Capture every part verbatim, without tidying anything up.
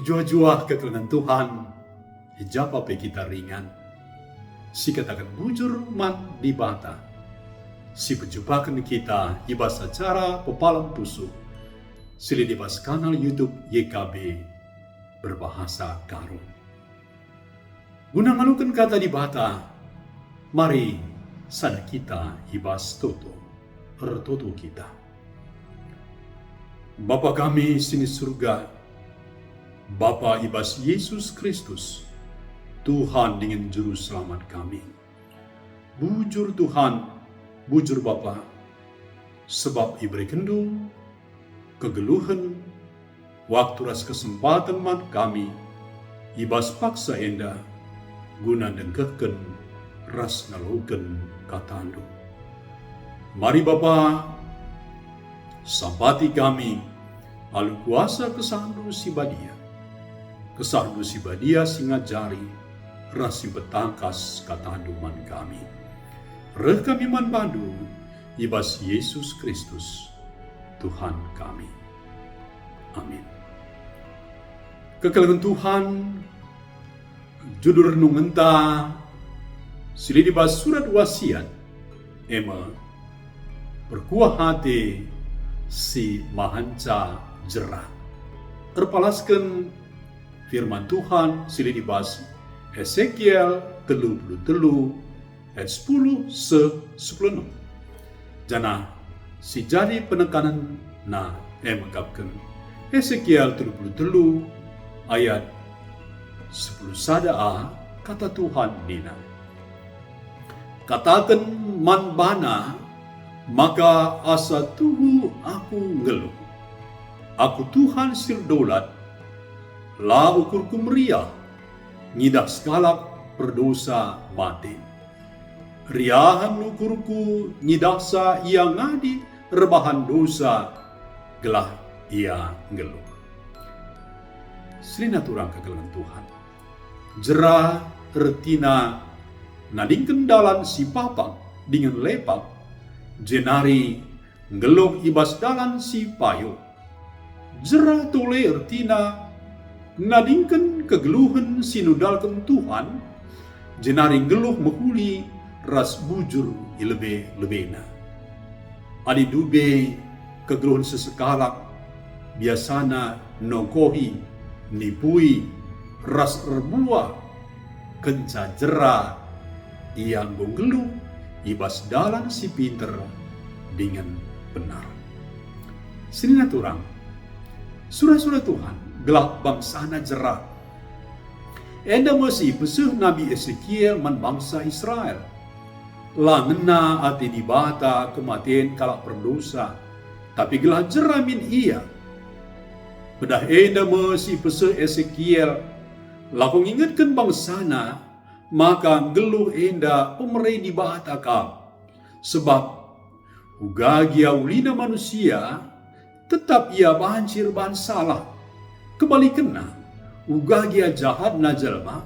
Juah-juah kekelengen Tuhan, i ja pe kita ringan, sikataken bujur man Dibata, si pejumpaken kita i bas acara Pepalem Pusuh, si lit i bas kanal YouTube Y K B berbahasa Karo. Guna ngaloken Kata Dibata, mari sada kita i bas toto, ertoto kita. Bapa kami si i Surga, Bapa i bas Yesus Kristus, Tuhan dingen Juru Selamat kami. Bujur Tuhan, bujur Bapa, sebab iberekenNdu kegeluhen, waktu ras kesempaten man kami i bas paksa enda guna ndengkehken ras ngaloken KataNdu. Mari Bapa, sampati kami alu kuasa KesahNdu si badia, KesahNdu si badia si ngajari ras si mpetangkas KataNdu man kami. Reh kami man baNdu i bas Yesus Kristus, Tuhan kami. Amin. Kekelengen Tuhan, judul renungenta si lit i bas surat Wasiat, e me, Perkuah Ate si Mahanca Jera. Erpalasken firman Tuhan si lit i bas Esekiel telu puluh telu ayat sepuluh seh sepuluh enem. Janah si jadi penekanenna e mekapken Esekiel telu puluh telu ayat sepuluh sada a, Kata Tuhan nina, "Kataken man bana maka asa tuhu Aku nggeluh. Aku Tuhan si erdolat, la ukurKu meriah ngidah sekalak perdosa mate. Riahen ukurKu ngidahsa ia ngadi erbahan dosa, gelah ia nggeluh." Senina turang kekelengen Tuhan. Jera ertina nadingken dalan si papak dingen lepak, jenari nggeluh i bas dalan si payo. Jera tole ertina nadingken kegeluhen si nundalken Tuhan, jenari nggeluh mehuli ras bujur i lebe-lebeNa. Adi ndube kegeluhen sesekalak, biasana nokohi, nipui, ras erbuah, kenca jera ia enggo nggeluh i bas dalan si pinter dingen benar. Senina turang, sura-sura Tuhan gelah bangsaNa jera. Enda me si ipeseh Nabi Esekiel man bangsa Israel. La ngena ate Dibata kematen kalak perdosa, tapi gelah jera min ia. Pedah enda me si ipeseh Esekiel, lako ngingetken bangsana maka nggeluh enda pemere Dibata kap. Sebab uga gia ulina manusia, tetap ia banci erbahan salah. Kebalikenna, uga gia jahatna jelma,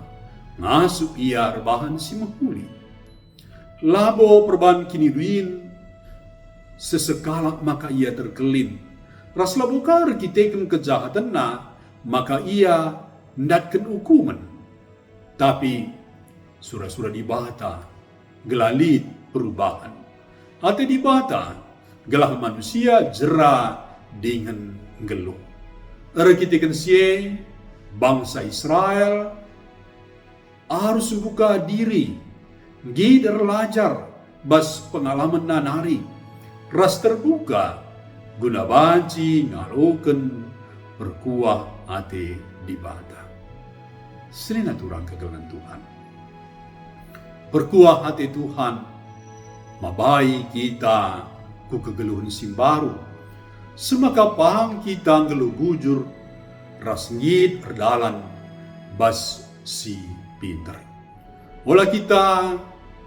ngasup ia erbahan si mehuli. Labo perbahan kiniduin sesekalak maka ia terkelin, ras labo ka erkiteken kejahatenna maka ia ndatken ukumen. Tapi sura-sura Dibata gelah lit perubahen. Ate Dibata gelah manusia jera dingen nggeluh. Erkiteken si e, bangsa Israel arus mbuka diri, nggit erlajar bas pengalamenna nari, ras terbuka guna banci ngaloken perkuah ate Dibata. Senina turang kekelengen Tuhan. Perkuah ate Tuhan mabai kita ku kegeluhen si mbaru, semaka pang kita nggeluh bujur ras nggit erdalan bas si pinter. Ola kita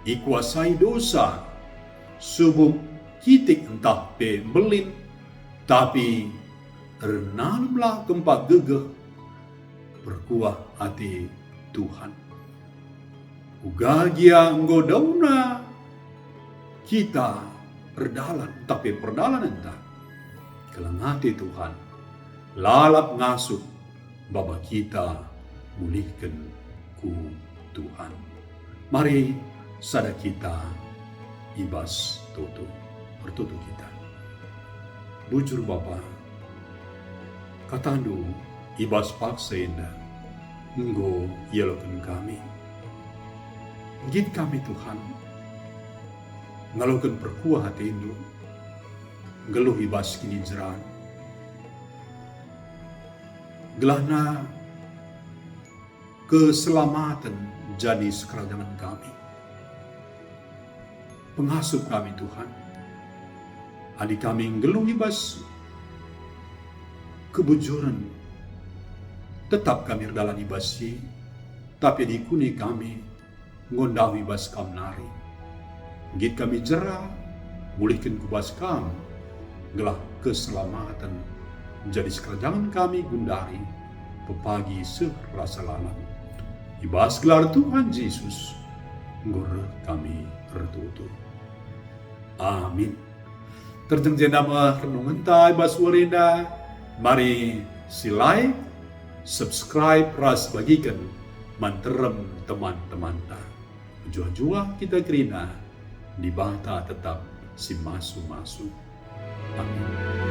ikuasai dosa, subuk kitik ntah pe mbelin, tapi ernalumlah kempak gegeh perkuah ate Tuhan. Uga gia enggo dauna kita erdalan, tapi perdalanenta keleng ate Tuhan, lalap ngasup baba kita mulihken ku Tuhan. Mari sada kita i bas toto. Ertoto kita. Bujur Bapa, kataNdu i bas paksa enda enggo ialoken kami. Nggit kami, Tuhan, ngaloken perkuah ateNdu, nggeluh i bas kinijeran, gelahna keselamaten jadi sekerajangen kami. Pengasup kami, Tuhan, adi kami nggeluh i bas kebujuren, tetap kami erdalan i bas si, tapi adi kune kami enggo ndauh i bas Kam nari, nggit kami jera, mulihken ku bas Kam, gelah keselamaten jadi sekerajangen kami gundari, pepagi seh rasa lalap. I bas gelar Tuhan Jesus, enggo reh kami ertoto. Amin. Terjeng jenda me renungenta i bas wari enda. Mari si like, subscribe ras bagiken man terem teman-temanta. Mejuah-juah kita kerina, Dibata tetap si masu-masu. Amin.